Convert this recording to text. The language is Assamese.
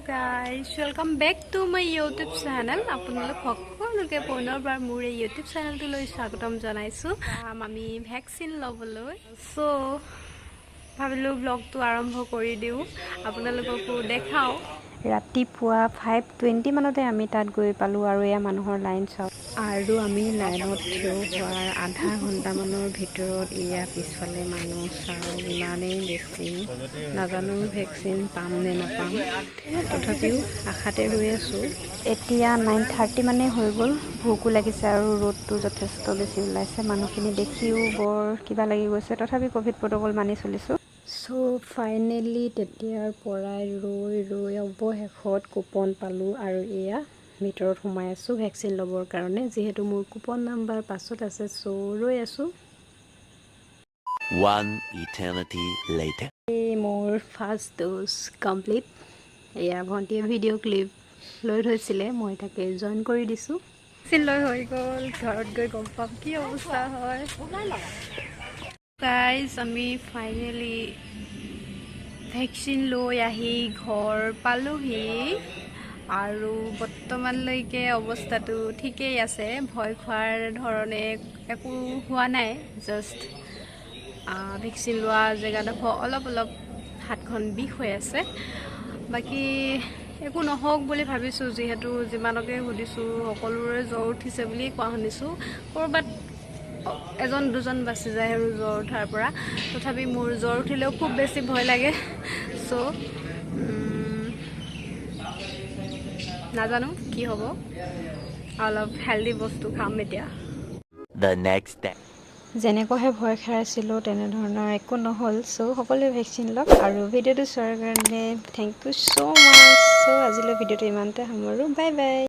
Guys, welcome back to my YouTube channel. আপোনালোক সকলোকে পুনৰবাৰ মোৰ এই ইউটিউব চেনেলটোলৈ স্বাগতম জনাইছোঁ। আমি ভেকচিন ল'বলৈ, চ' ভাবিলোঁ ব্লগটো আৰম্ভ কৰি দিওঁ, আপোনালোককো দেখাওঁ। ৰাতিপুৱা 5:20 মানতে আমি তাত গৈ পালোঁ আৰু এয়া মানুহৰ লাইন চাওক। আৰু আমি লাইনত থিয় হোৱাৰ আধা ঘণ্টামানৰ ভিতৰত এয়া পিছফালে মানুহ চাওক, ইমানেই বেছি। নাজানো ভেকচিন পাম নে নাপাম, তথাপিও আশাতে ৰৈ আছোঁ। এতিয়া 9:30 মানেই হৈ গ'ল। ভোকো লাগিছে আৰু ৰ'দটো যথেষ্ট বেছি ওলাইছে। মানুহখিনি দেখিও বৰ কিবা লাগি গৈছে, তথাপি ক'ভিড প্ৰট'কল মানি চলিছোঁ। চ' ফাইনেলি তেতিয়াৰ পৰাই ৰৈ ৰৈ অৱশেষত কুপন পালোঁ আৰু এয়া ভিতৰত সোমাই আছোঁ ভেকচিন ল'বৰ কাৰণে। যিহেতু মোৰ কুপন নাম্বাৰ পাছত আছে, চ' ৰৈ আছোঁ। One eternity later. এই মোৰ ফাৰ্ষ্ট ড'জ কমপ্লিট। এয়া ভণ্টিয়ে ভিডিঅ' ক্লিপ লৈ থৈছিলে, মই তাকে জইন কৰি দিছোঁ। ভেকচিন লৈ হৈ গ'ল, ঘৰত গৈ গম পাম কি অৱস্থা হয়। গাইজ, আমি ফাইনেলি ভেকচিন লৈ আহি ঘৰ পালোহি আৰু বৰ্তমানলৈকে অৱস্থাটো ঠিকেই আছে। ভয় খোৱাৰ ধৰণে একো হোৱা নাই। জাষ্ট ভেকচিন লোৱা জেগাডোখৰ অলপ অলপ হাতখন বিষ হৈ আছে, বাকী একো নহওক বুলি ভাবিছোঁ। যিহেতু যিমানকে সুধিছোঁ, সকলোৰে জ্বৰ উঠিছে বুলিয়ে কোৱা শুনিছোঁ। ক'ৰবাত এজন দুজন বাচি যায় আৰু জ্বৰ উঠাৰ পৰা। তথাপি মোৰ জ্বৰ উঠিলেও খুব বেছি ভয় লাগে। চ' নাজানো কি হ'ব, অলপ হেল্ডি বস্তু খাম এতিয়া। The next day. যেনেকুৱাহে ভয় খাইছিলোঁ, তেনেধৰণৰ একো নহ'ল। চ' সকলোৱে ভেকচিন লওক আৰু ভিডিঅ'টো চোৱাৰ কাৰণে thank you so much. So আজিলৈ ভিডিঅ'টো ইমানতে সামৰোঁ। Bye bye.